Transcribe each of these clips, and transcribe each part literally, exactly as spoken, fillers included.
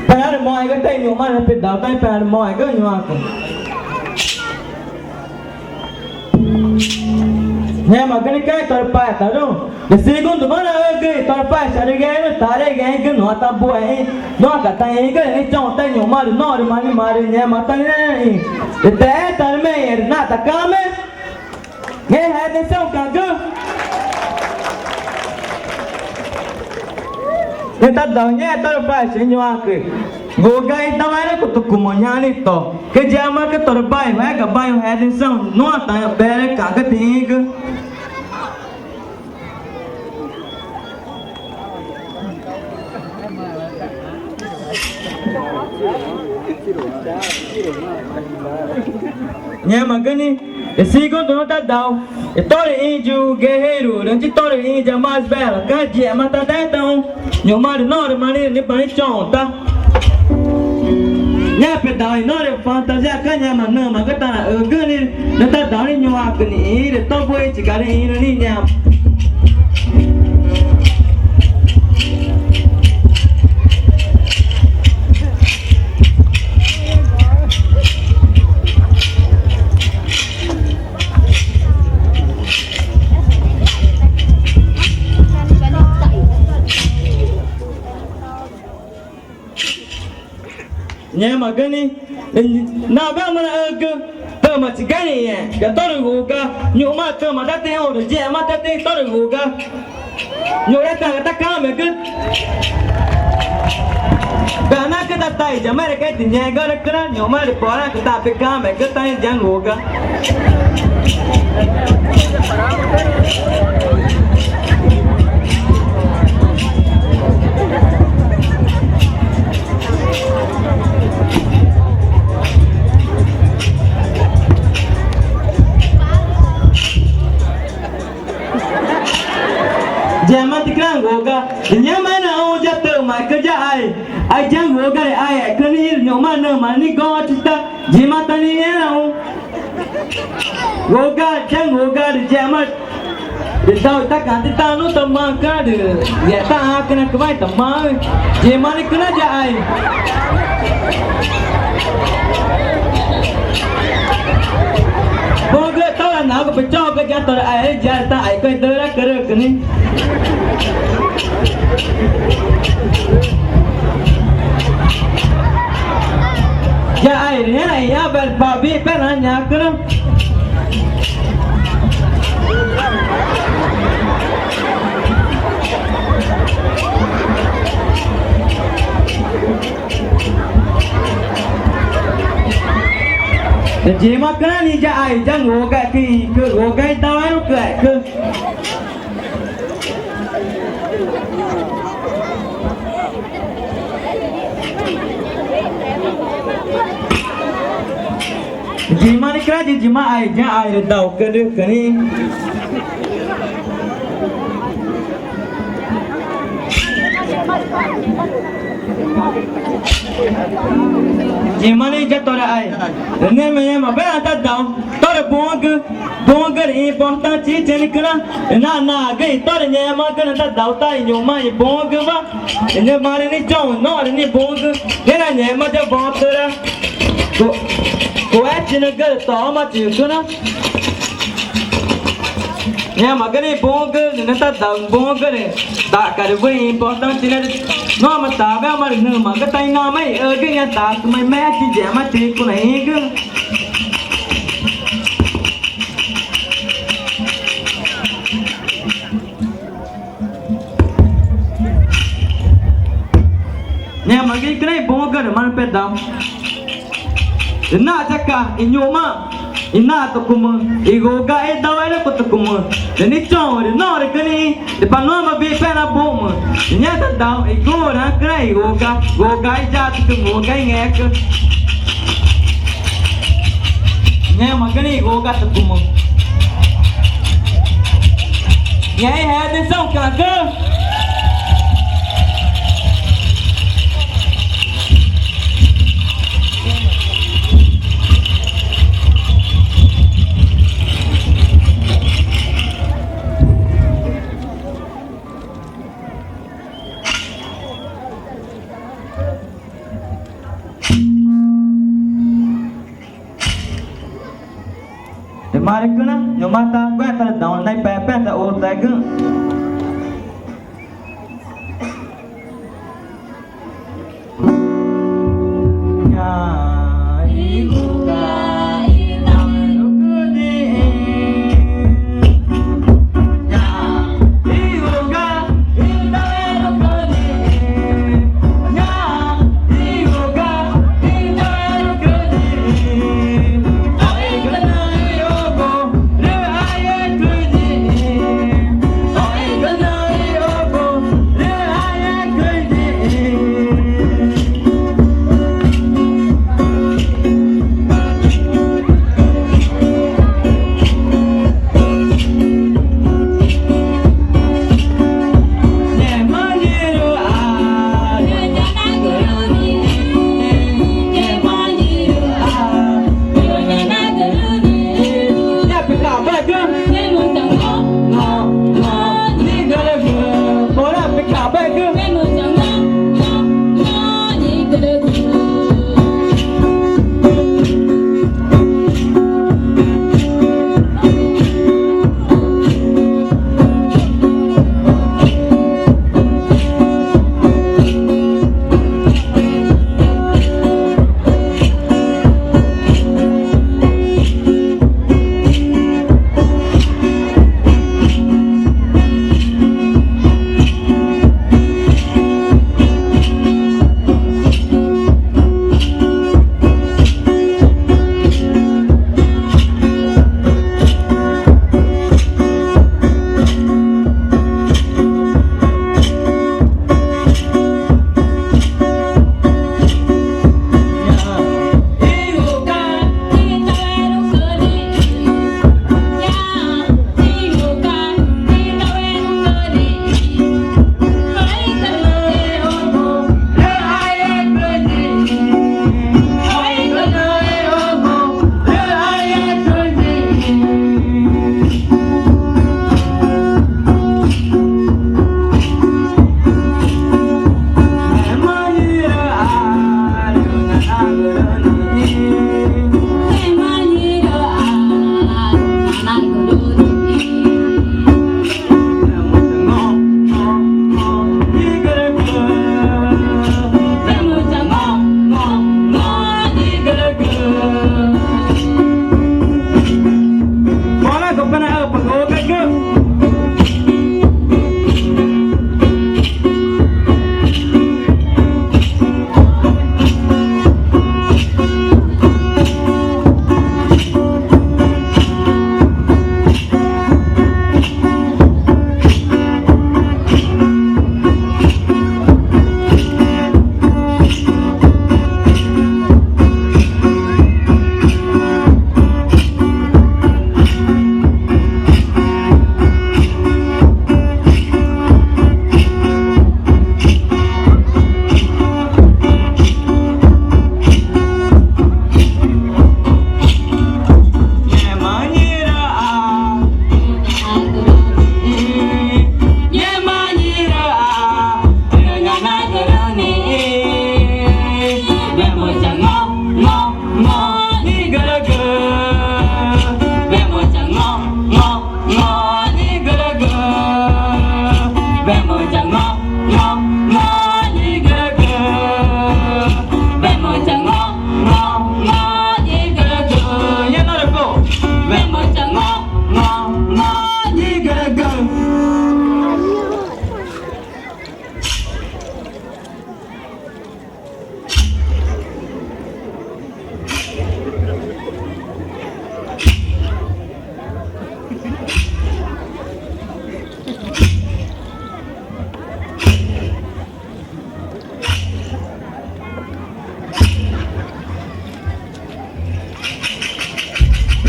Perarü moxẽgü tá i ñu̱xma nüxü̃ pedauxü̃ tá i perarü moxẽgü ñuxãcü. Ngẽmaãcü nixĩ i tórü paxetaxü̃, rü segunduma naxügü i tórü paxexarügü, tarüngü̃xẽẽgü nuã tabueü̃, nuã tabueü̃, rü nixĩ i tórü tá i ñu̱xma rü norü marü, marü ngẽma tá nixĩ i texetarümüxẽ rü naxã tacame. Ngẽma atenção, cagü. Nixĩ i tórü paxexarügü ñuxãcü, guxü̃ ga itaãẽrucutücumü ñaã nixĩ i to, rü yamacü tórü bairro, ega bairro, atenção, nuã taberé cagü tixĩgü. Ngẽmaãcü nixĩ i segunduna tadau i tórü ĩyu guerreiro, rü nixĩ i tórü ĩya más bela, rü yixema tadetaxü̃ ñu̱xma rü norü marü nixĩ i tórü tá. Ngẽma pedauxü̃ i norü fantasia, rü ngẽma nümaãcü tanaxügü nixĩ, nüxü̃ tadau nixĩ ñuxãcü nixĩ, rü tobu ixĩchiga rü ĩrü nixĩ ngẽma. Ngẽmaãcü nixĩ, nawe manaxügü, tüma chigüxü̃ nixĩ i tórü guxü̃ ga, ñu̱xma tüma tá tixĩ, rü yixema tá tixĩ i tórü guxü̃ ga. Ñuxre tangü tá camegü. Ganacü tá taiya mera ga i ngẽxguma rü cüna, ñu̱xma rü poraãcü tá pecamegü tá i yangüxü̃ ga. Yema ticüna guxü̃ ga, rü ngẽma ínaxũ ya tüma ecü ya ai, ai yangüxü̃ ga rü ai ecü nixĩ rü ñu̱xma nüma nixĩ i goxü̃ tá, yima tá nixĩ ínaxũ. Guxü̃ ga, yangüxü̃ ga rü yema, rü dau i tá cantidade nu tamaã cüna rü yextá acünacüma i tamaã, yima nixĩ cüna ya ai. Buxü̃gü tórü naxügü pechoxü̃gü ya tórü ai ya tá ai cüãidüxü̃ rü cürücü nixĩ. Ya airü ngẽma i ñaã bel pabi pena ñacüna. Rü yima cüna nixĩ ya ai ya guxü̃ ga ecü, guxü̃ ga itaãẽrucü ecü. Yima nixĩ cüna ya yima ai ya airü daucürücü nixĩ. Yima nixĩ ya tórü ai. Rü ngẽma ngẽma bena tadau tórü buxü̃gü, buxü̃gü rü importante nixĩ cüna. Rü naxagü i tórü ngẽmagü na tadau tá i ñu̱xma i buxü̃güwa. Rü ngẽma rü nixĩ choxü̃ norü nixĩ buxü̃gü, ngẽma ngẽma ya votüra, co-, cohetenügü rü tomatücüna. Ngẽmagü nixĩ buxü̃gü, nüxü̃ tadau buxü̃gü rü taxca̱x rü wüxi importante nixĩ rü nuã ma taweama rü nümagü tá i namaã ixügüxü̃ i ñaã tacüma i mexẽchi yema ticunaxü̃gü. Ngẽmaãcü nixĩ cüna i buxü̃gü rü marü pedau. Rü naxca̱x i ñu̱xma i naxtacumü i guxü̃ ga i dauerucutücumü. Rü nixĩ choxü̃ rü norü cü nixĩ rü pa nuã ma wüxi pena buxü̃mü. Rü ngẽma tadau i guxü̃raãcü nixĩ i guxü̃ ga, guxü̃ ga i yatücü, guxü̃ ga i ngecü. Ngẽmaãcü nixĩ i guxü̃ gatücumü. Ngẽxẽ i atenção, cagü. Ñu̱xma tá guerra tá dau na ipepeta utaegüxü̃.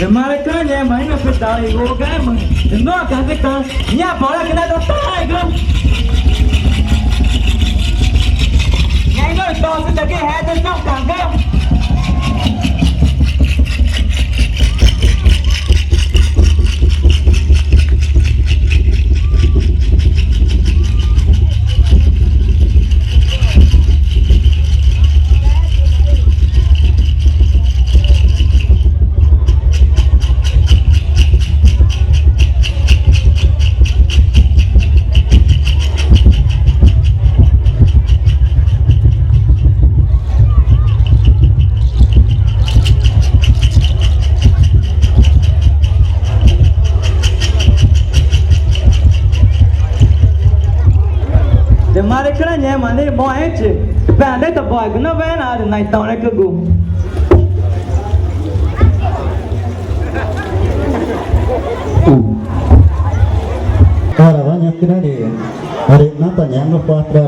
Rü marü cüma ngẽma ĩnapitaxü̃ i ngugümaxü̃, rü nuã cagü ta ñaã pauracü na tataegü. Ñaã ingorü tosü ta gü hetü nuã cagü. Cüna ngẽma nixĩ i moxẽxü̃chi, pexna de taboegu na wena rü naitaureü̃cügu. Ora wa ñacüna rü arü na tangẽxma cuatro